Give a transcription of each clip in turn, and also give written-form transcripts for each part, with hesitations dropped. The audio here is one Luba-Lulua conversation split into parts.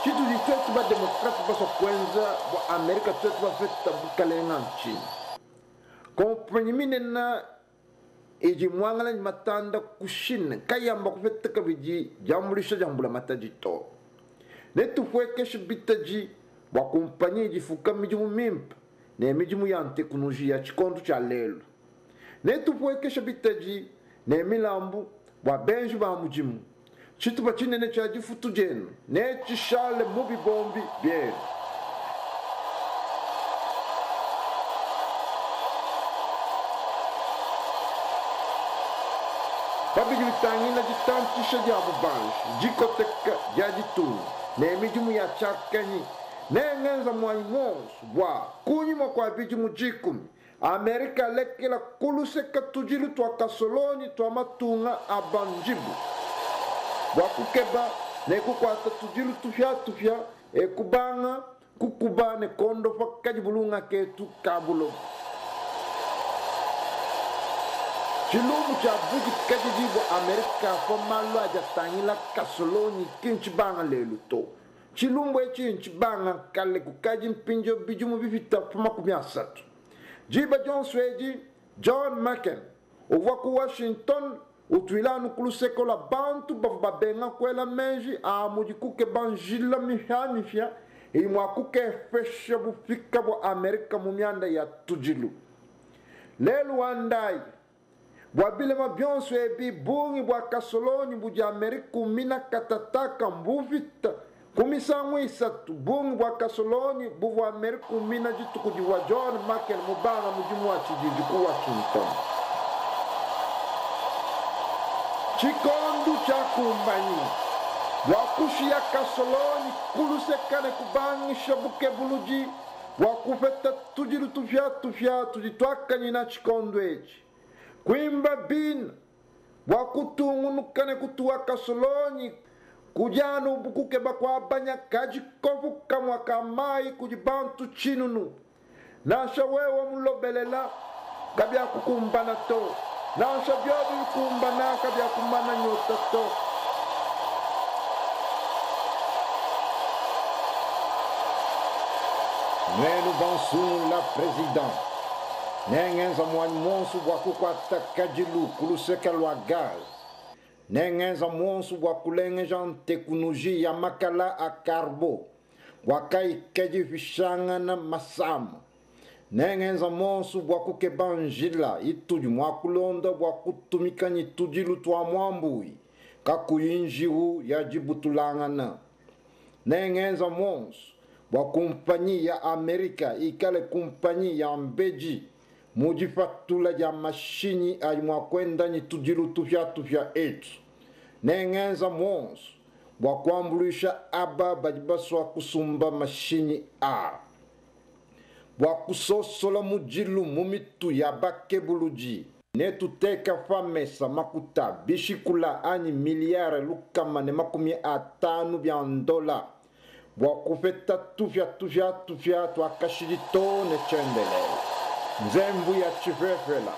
Tshitudi twetu ba-Demokrate baswa kwenza bwa Amerika twetu bapeta bukalenga ntshinyi? Kompanyi minene idi imwangala ne matanda ku Chine kayamba kupeta kabidi diambuluisha dia mbulamatadi to. Netupwekeshe bitadi bwa kumpanyi idi ifuka midimu mimpe ne midimu ya ntekununji ya tshikondo tshia lelu. Netupwekeshe bitadi ne milambu bua benji ba mudimu. Tshitupa tshinene tshia difutu dienu netshishale mu bibombi bienu. Pa bidi bitangila ditantshisha dia bubanji, dikoteka dia ditunga ne midimu ya tshiakanyi, nengenza muanyi muonso bua, kunyima kua bidimu dikumi, Amerika alekela ku luseka tudilu tua kasolonyi tua matunga a banjibu bua kukeba ne kukuata tudilu tupiatupia e kubanga kukuba ne kuondopa kadibulunga ketu ka buloba. Tshilumbu tshia budikadidi bua Amerika pa malu adi atangila kasolonyi ki ntshibanga lelu to. Tshilumbu etshi ntshibanga kale kukadi mpindieu bidimu bipite pa 30. Diba dionso edi, John McCain uvua ku Washington utuila anu ku luseke lua bantu bavua babenga kuela meji a mudi kukeba njila mipiamipia idi mua kukepesha bupika bua Amerika mu mianda ya tudilu. Lelu wa ndayi, Bua bilema bionso ebi, bungi bua kasolonyi budi Amerika umina katataka mbupite ku misangu isatu bungi bua kasolonyi buvua Amerika umina dituku divua John McCain mubanga mudimu wa tshididi ku Washington. Tshikondu tshiakumbanyi bua kushiya kasolonyi ku luseka ne kubangisha bukebuludi bua kupeta tudilu tupiatupia tudi tuakanyina tshikondo etshi. Kuimba bina bua kutungunuka ne kutua kasolonyi kudi anu bu kukeba kuabanya kadikopu kamue ka mayi kudi bantu tshinunu. Nansha wewe mulobelela, kabiakukumbana to. Nansha biobi bikumbana, kabiakumana nyota to. Nuenu bansungula president, nengenza muanyi muonsu bua kukuata kadilu ku luseke lua gaz. Nengenza muonsu bua kulengeja ntekunuji ya makala a karbo bua kayikadi ipishangana masama. Nengenza monsu bua kukeba njila itudi mua kulonda bua kutumika ne tudilu tua muambuyi kakuyi njiwu ya dibutulangana. Nengenza monsu bua kumpanyi ya Amerika ikale kumpanyi ya mbedi mu dipatula dia mashinyi adi mua kuenda ne tudilu tupiatupia etu. Nengenza monsu bua kuambuluisha aba badi basua kusumba mashinyi aa. Bua kusosola mudilu mu mitu ya bakebuludi, netuteka pa mesa makuta bishikula anyi miliyare 150 bia ndola bua kupeta tupia tupiatupia tua kashidi too ne tshiendelele, nzembu ya tshipepela,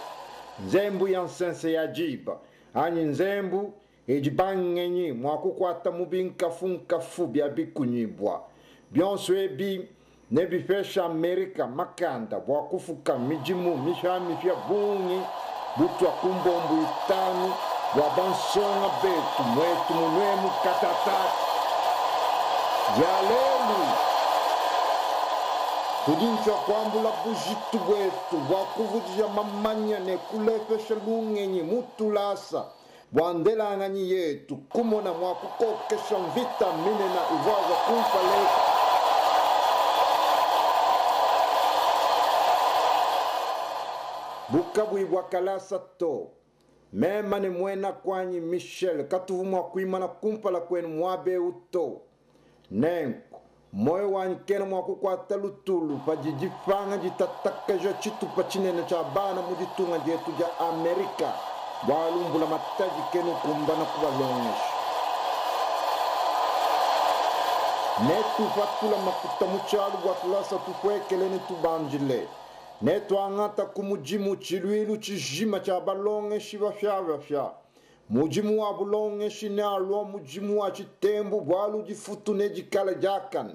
nzembu ya nsense ya diba anyi nzembu idi bangenyi mua kukuata mu binkafunkafu bia bikunyibua. Bionso ebi nebipeshe Amerika makanda bua kufuka midimu mipiamipia bungi butua ku mbombu itanu bua bansonga betu muetu munuemu katataka. Dia lelu, tudi ntua kuambula bujitu buetu bua kuvudija mamanya ne kulepesha lungenyi mu tulasa bua ndelanganyi yetu kumona mua kukokesha mvita minene ivuavua kumpala eku. Bu kabuyi bua kalasa to, mema ne muena kuanyi Michel katuvua mua kuimana kumpala kuenu muaba eu to. Nenku, muoyo wanyi kena mua kukuata lutulu padi dipanga ditatakaja tshitupa tshinene tshia bana mu ditunga dietu dia Amerika bualu mbulamatadi kena ukumbana kubalongesha. Netupatula makuta mu tshialu bua tulasa tupuekele ne tubandile. Netuangata ku mudimu tshiluilu tshijima tshia balongeshi bapiabapia. Mudimu wa bulongeshi nealua mudimu wa tshitembu bualu difutu nedikale diakane.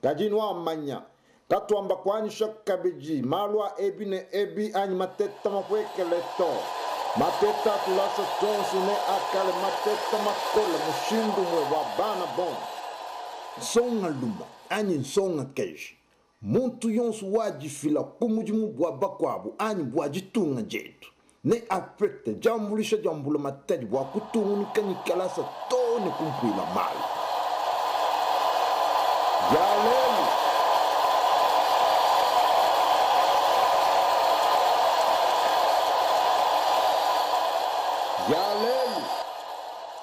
Kadi nuamanya, katuamba kuanyisha kabidi malu a ebi ne ebi anyi mateta mapuekele to. Mateta a tulasa tuonso neakale mateta makole mushindu umue bua bana bonso. Nsongalume anyi nsongakaji, muntu yonso wadifila ku mudimu bua bakuabu anyi bua ditunga dietu neapete diambuluisha dia mbulamatadi bua kutungunuka ne kalasa too ne ku mpuila malu. Dia lelu. Dia lelu,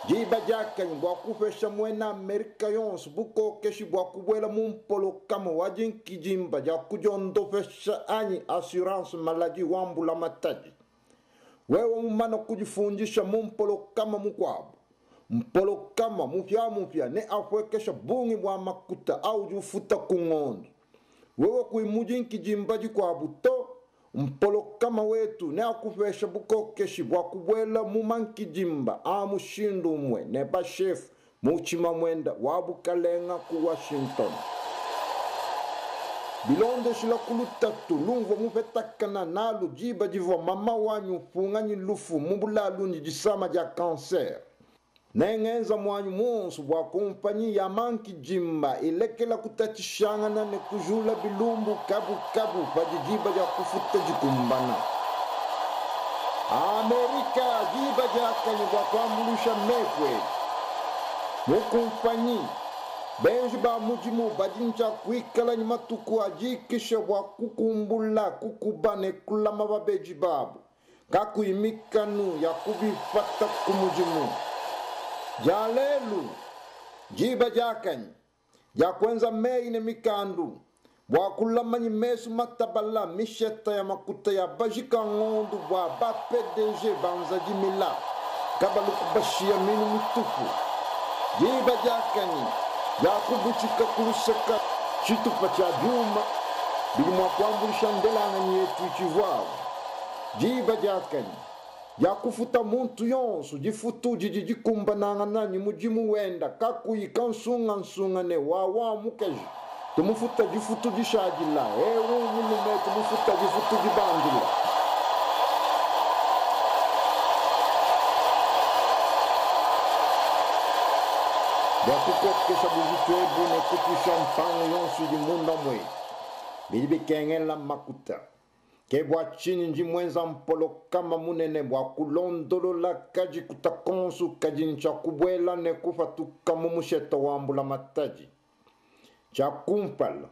diba diakanyi bua kupesha muena Amerika yonso bukokeshi bua kubuela mu mpolokama wa dinkidimba dia kudiondopesha anyi assurance maladie wa mbulamatadi. Wewe mumane kudifundisha mu mpolokama mukuabu, mpolokama mupiamupia neapuekeshe bungi bua makuta audi ufuta ku ngondo. Wewe kuyi mu dinkidimba dikuabu to, mpolokama wetu neakupeshe bukokeshi bua kubuela mu mankidimba a mushindu umue ne bashefu mu tshimamuenda wa bukalenga ku Washington. Bilondeshila ku lutatu lumvua mupetakana nalu diba divua mama wanyi upunga ne lufu mu bulalu ne disama dia kansere, nengenza muanyi muonso bua kumpanyi ya mankidimba ilekela kutatshishangana ne kujula bilumbu kabukabu padi diba dia kufuta dikumbana. Amerika, diba diakanyi bua kuambuluisha meku etu. Mu kumpanyi, benji ba mudimu badi ne tshia kuikala ne matuku a dikisha bua kukumbula, kukuba ne kulama babedi babu, kakuyi mikanu ya kubipata ku mudimu. Dia lelu, diba diakanyi dia kuenza meyi ne mikandu bua kulama ne mesu matabala misheta ya makuta ya bajika ngondu bua ba PDG ba nzadimila kabalu kubashiya minu mitupu. Diba diakanyi dia kubutshika ku luseka tshitupa tshia biuma bidi mua kuambuluisha ndelanganyi yetu itshivuabu. Diba diakanyi dia kufuta muntu yonso difutu didi dikumbanangana ne mudimu wenda kakuyi kansungansunga ne wawa mukaji tumufuta difutu dishadila, eu mulume tumufuta difutu dibandila. Bua kukokesha bujitu ebu ne kutuisha mpangu yonso idi munda muetu, bidi bikengela makuta. Ke bua tshinyi ndi muenza mpolokama munene bua kulondolola kadikuta konso kadi ntshia kubuela ne kupatuka mu mushete wa mbulamatadi. Tshia kumpala,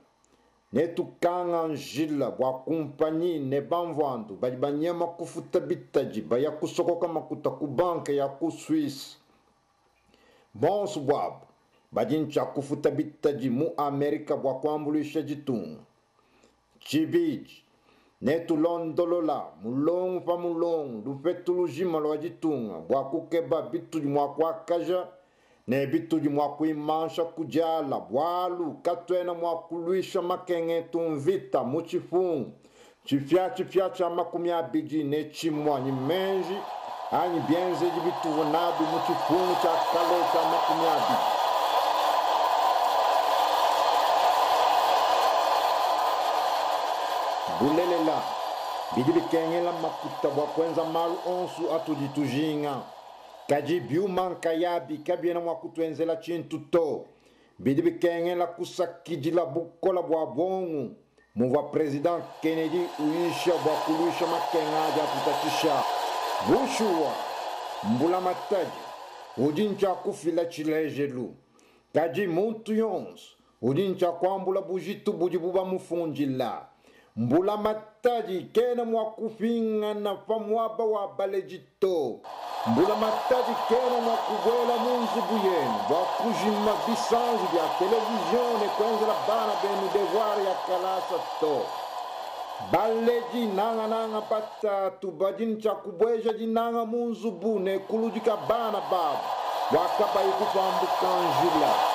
netukanga njila bua kumpanyi ne bamvuandu badi banyema kufuta bitadi baya kusokoka makuta ku banke ya ku Suisse. Bonso buabu badi ntshia kufuta bitadi mu Amerika bua kuambuluisha ditunga. Tshibidi, netulondolola mulongo pa mulongo lupetu lujima lua ditunga bua kukeba bitudi mua kuakaja ne bitudi mua kuimansha ku diala, bualu katuena mua kuluisha makenga etu mvita mu tshipungu tshipiatshipia tshia 21 ne menji anyi bienzedi bituvua nabi mu tshipungu tshia kale tshia 20. Bulelela, bidi bikengela makuta bua kuenza malu onso atudi tujinga. Kadi biuma nkayabi kabiena mua kutuenzela tshintu to. Bidi bikengela kusakidila bukola bua buongo muvua President Kennedy uyisha bua kuluisha makenga adi atutatshisha. Bushuwa, mbulamatadi udi ntshia kufila tshilejelu, kadi muntu yonso udi ntshia kuambula bujitu budibu bamufundila. Mbulamatadi kena mua kupingana pa muaba wa baledi to. Mbulamatadi kena mua kubuela mu nzubu yenu bua kujima bisanji bia televizion ne kuenzela bana benu devoir ya kalasa to. Baledi nangananga batatu badi ntshia kubueja dinanga mu nzubu ne kuludika bana babu bua kabayi kupambuka njila.